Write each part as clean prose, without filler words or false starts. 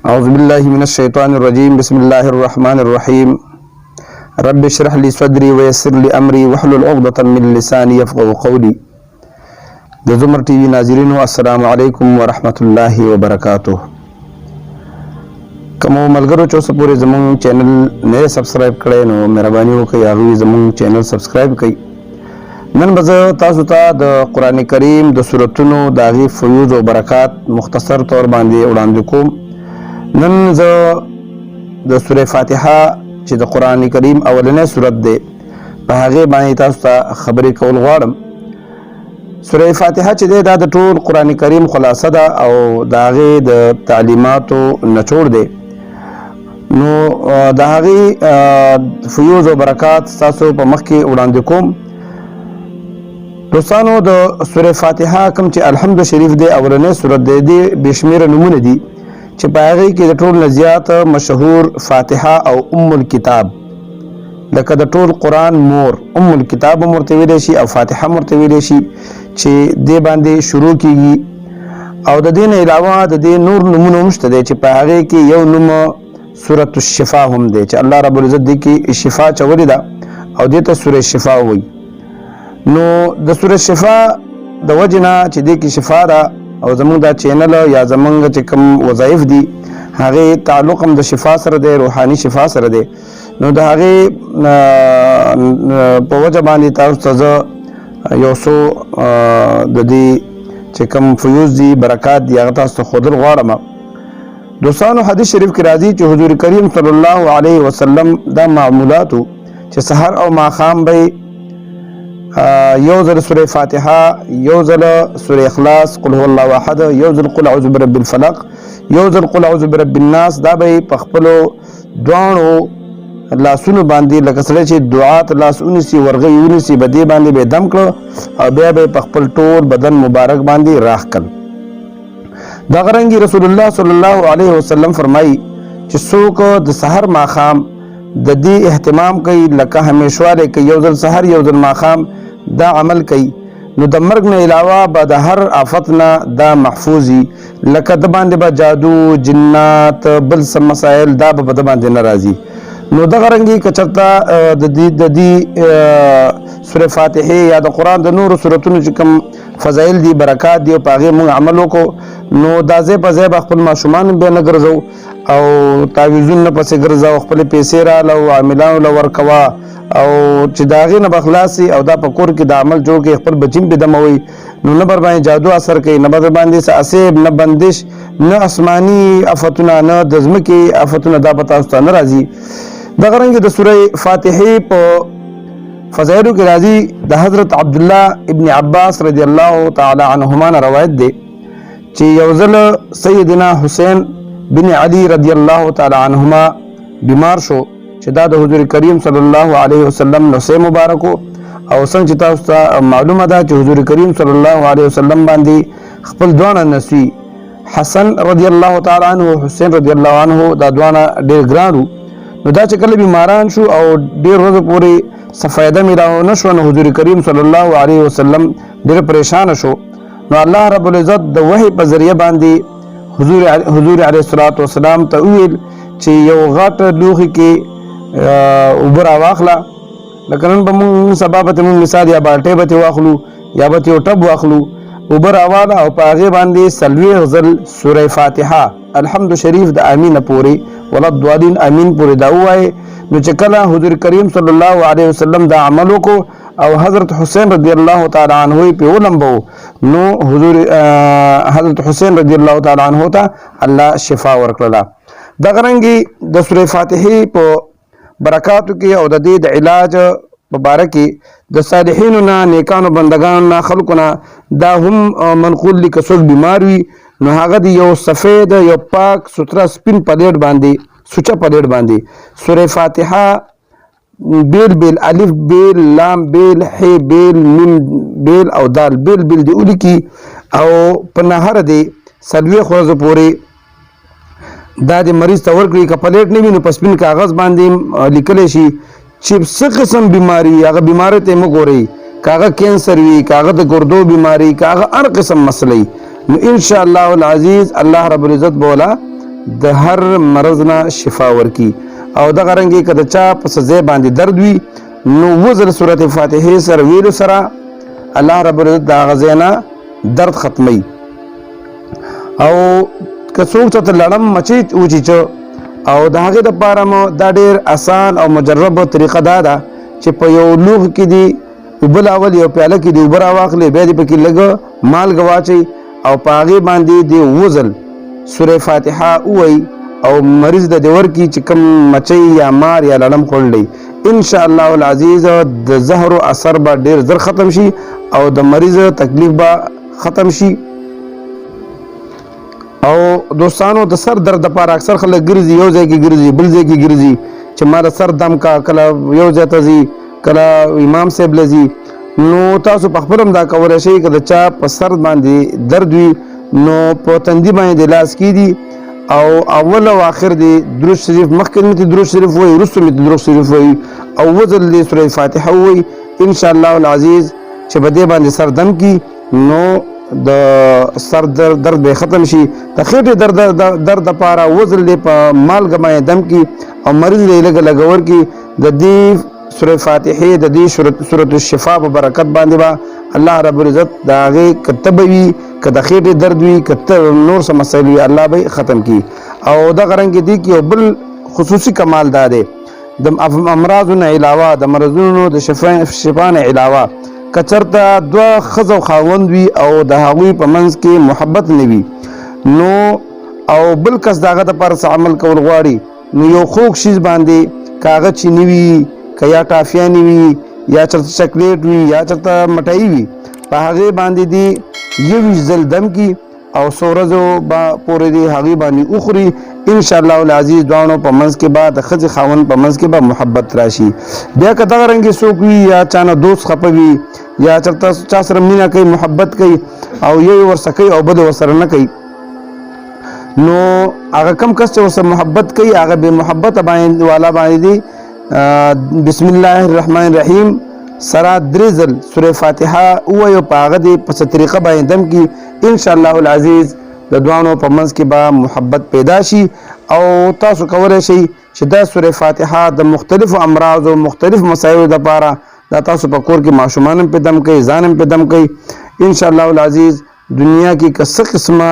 اعوذ بالله من الشیطان الرجیم بسم الله الرحمن الرحیم رب اشرح لي صدري ويسر لي امري واحلل عقدة من لساني يفقهوا قولي. د زمر ټي وي ناظرینو، السلام علیکم ورحمت الله وبرکاته. کوم ملګرو چې اوس پورې زمونږ چینل نه سبسکرایب کړی، نو مهرباني وکړئ هغوی زمونږ چینل سبسکرایب کړئ. نن به زه تاسو ته د قرآن کریم د سورتونو د هغې فیوض او برکات مختصر طور باندې وړاندې کوم. نن زه د سورې فاتحه، چې د قرآن کریم اولنی سورت دی، په هغې باندې تاسو ته خبرې کول غواړم. سورې فاتحه چې دی، دا د ټول قرآن کریم خلاصه ده او د هغې د تعلیماتو نچوړ دی. نو د هغې فیوض او برکات ستاسو په مخ کې وړاندې کوم. دوستانو، د سورې فاتحه کوم چې الحمد شریف دی، اولنی سورت دی، دی بې شمېره نومونه دي، چې په هغې کې د ټول نه زیات مشهور فاتحه او ام الکتاب، لکه د ټول قرآن مور، ام الکتاب هم ورته ویلی شي او فاتحه هم ورته ویلی شي، چې دې باندې شروع کیږي. او د دې نه علاوه د دې نور نومونه هم شته دی، چې په هغې کې یو نوم سورة الشفا هم دی، چې الله رب العزت دې کې شفا چولې ده او دې ته سورة شفا وایي. نو د سورة شفا د وجې نه چې دې کې شفا ده، او زمونږ دا چینل یا زمونږ چې کوم وظایف دي، هغې تعلق هم د شفا سره دی، روحاني شفا سره دی. نو د هغې په وجه باندې تاسو ته زه یو څو د دې چې کوم فیوض دي، برکات دي، هغه تاسو ته ښودل غواړم. دوستانو، حدیث شریف کې راځي چې حضور کریم صلی الله علیه وسلم دا معمولاتو چې سحر او ماښام به یو ځل سورې فاتحه، یو ځل سورې اخلاص، قل هو الله احد، یو ځل قل اعوذ برب الفلق، یو ځل قل اعوذ برب الناس، دا به په خپلو دواړو لاسونو باندې، لکه سړی چې دعا ته لاس ونیسي، ورغوي ونیسي، په دې باندې به دم کړو او بیا به په خپل ټول بدن مبارک باندې راښکل. دغه رنګي رسول الله صلی الله علیه وسلم فرمایي چې څوک د سحر ماښام د دې اهتمام کوي، لکه همیشوالی کوي، یو ځل سحر یو ځل ماښام دا عمل کوي، نو د مرګ نه علاوه به د هر آفت نه دا محفوظي، لکه د باندې به جادو، جنات، بل څه مسایل دا به په ده باندې نه راځي. نو دغه رنګي که چېرته د دې سورې فاتحې یا د قرآن د نورو سورتونو چې کوم فضایل دي، برکات دي، او په هغې مونږ عمل وکړو، نو دا ځای په ځای به خپل ماشومان بیا نه ګرځو او تعویذونه نه پسې ګرځه او خپلې پیسې راله او عاملانو له ورکوه، او چې د هغې نه به خلاص او دا په کور کې د عمل جوړ کړي، خپل بچي هم پرې دموي، نو نه بر باندې جادو اثر کوي، نه به در باندې څه اسیب، نه بندش، نه آسماني افتونه، نه د ځمکې افتونه، دا به تاسو ته نه راځي. دغه رنګ د سورې فاتحې په فضایلو کې راځي، د حضرت عبدالله ابن عباس رضی الله تعالی عنهما نه روایت دی چې یو ځل سیدنا حسین بن علی رضی الله تعالی عنهما بیمار شو، چې دا د حضور کریم صلی الله علیه وسلم نسې مبارکو. او څنګه چې تاسو ته معلومه ده چې حضور کریم صلی الله علیه وسلم باندې خپل دواړه نسوي، حسن رضی الله تعالی عنه او حسین رضی الله عنه، دا دواړه ډېر ګران وو. نو دا چې کله بیماران شو او ډېر ورځو پورې څه فایده میلاو نه شوه، نو حضور کریم صلی الله علیه وسلم ډېر پریشان شو. نو الله رب العزت د وحی په ذریعه باندې حضور علیه الصلاة والسلام ته وویل چې یو غټ لوښي کې اوبه راواخله، لکه نن به مونږ سبا به مونږ مثال یا بالټۍ به ترې واخلو یا به ترې یو ټب واخلو، اوبه راواله او په هغې باندې 40 ځل سوره فاتحه الحمد شریف د امین پورې، ولا الضالین امین پورې دا ووایې. نو چې کله حضور کریم صلی الله علیه وسلم دا عمل وکړو او حضرت حسین رضی الله تعالی عنه یې پرې ولمبو، نو حضور حضرت حسین رضی الله تعالی عنه ته الله شفا ورکړله. دغه رنګي د سورې فاتحې په برکاتو کې او د دې د علاج په باره کې د صالحینو نه، نیکانو بندګانو نه، خلکو نه دا هم منقول دي، که څوک بیمار وي، نو هغه د یو سفید، یو پاک سوتره سپین پلیټ باندې، سوچه پلیټ باندې سورې فاتحه بیل بیل، الف بیل، لام بیل، ح بیل، میم بیل او دال بیل بیل دی ولیکي او په نهر دی 40 ورځو پورې دا د مریض ته ورکړي. که پلیټ نه وي، نو په سپین کاغذ باندې لیکلی شي، چې څه قسم بیماری، هغه بیماری ته مه ګورئ، که هغه کینسر وي، که هغه د ګردو بیماری، که هغه هر قسم مسله وي، نو ان شاء الله العزیز الله رب العزت به ولا د هر مرض نه شفا ورکي. او دغه رنګې که د چا په څه ځای باندې درد وي نو وزل سورت فاتحې سره ویلو سره الله رب العزت د هغه ځای نه درد ختموي. او که څوک چاته لړم مچۍ وچیچه او د هغې دپاره مو دا ډېر اسان او مجرب طریقه دا ده چې په یو لوښي کې دي اوبه لاول یو پیاله کې دې اوبه راواخلې، بیا دې پکې لږ مالګه واچوي او په هغې باندې دې وزل سوره فاتحه ووایي او مریض له دې ورکړي چې کوم مچۍ یا مار یا لړم خوړلی، ان شاء الله العزیز د زهرو اثر به ډېر زر ختم شي او د مریض تکلیف به ختم شي. او دوستانو د سر درد لپاره اکثر خلک ګرځي، یو ځای کې ګرځي بل ځای کې ګرځي چې ما د سر دم کا، کله یو ځای ته ځي کله امام صاحب له ځي. نو تاسو په خپل هم دا کولی شئ که د چا په سر باندې درد وي نو په تندي باندې د لاس کیدي او اول او آخر دی درود شریف مخکې مې درود شریف وایي، وروسته مې درود شریف وایي او وځل دې سورة فاتحه وایي، ان شاء الله العزیز چې په دې باندې سر دم کی نو د سر درد به ختم شي. د خېټې درد لپاره وزل دی په مالګه باندې دم کی او مریض دی لږه لګور کی، د دې سورة فاتحې د دې سورة الشفا په برکت باندې به الله رب العزت د هغې که تبه وي که د خېټې درد وي که نور څه مسایل وي الله به یې ختم کړي. او دغه رنګ دې کې یو بل خصوصي کمال دا دی د امراضو نه علاوه د مرضونو د شفا نه علاوه که چرته دوه ښځه او خاوند وي او د هغوی په منځ کې محبت نه وي نو او بل کس د هغه دپاره څه عمل کول غواړي نو یو خوږ شیز باندې که هغه چیني وي که یا ټافیانې وي یا چرته چکلیټ وي یا چرته مټائی وي په هغې باندې دې 21 ځل دم کړي او څو ورځو به پورې دې هغې باندې وخوري، ان شاء الله العزیز دواړو په منځ کې به د ښځې خاوند په منځ کې به محبت راشي. بیا که دغه رنګې څوک وي یا چا نه دوست خفه وي یا چرته چا سره مینه کوي محبت کوي او یو یې ورسره کوي او بل ورسره نه کوي نو هغه کم کس چې ورسره محبت کوي هغه بې محبته باندې والا باندې دي بسم الله الرحمن الرحیم سره درې ځل سورة فاتحه ووایو، په هغه دې په څه طریقه باندې دم کړي، ان شاء الله العزیز د دواړو په منځ کې به محبت پیدا شي. او تاسو کولی شئ چې دا سورة فاتحه د مختلفو امراضو مختلف مسایلو دپاره دا تاسو په کور کې ماشومان هم پې دم کوي، ځان هم پې دم کوي، ان شاء الله العزیز دنیا کې که څه قسمه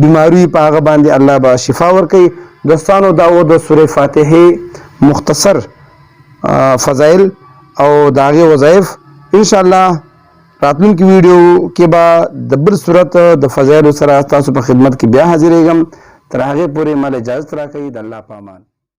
بیماری په هغه باندې الله به شفا ورکوي. دوستانو دا و د سورة فاتحې مختصر فضایل او د هغې وظایف. ان شاء الله راتلونکي ویډیو کې به د بل صورت د فضایلو سره تاسو په خدمت کې بیا حاضرېږم. تر هغې پورې مال اجازت راکړئ. د الله په امان.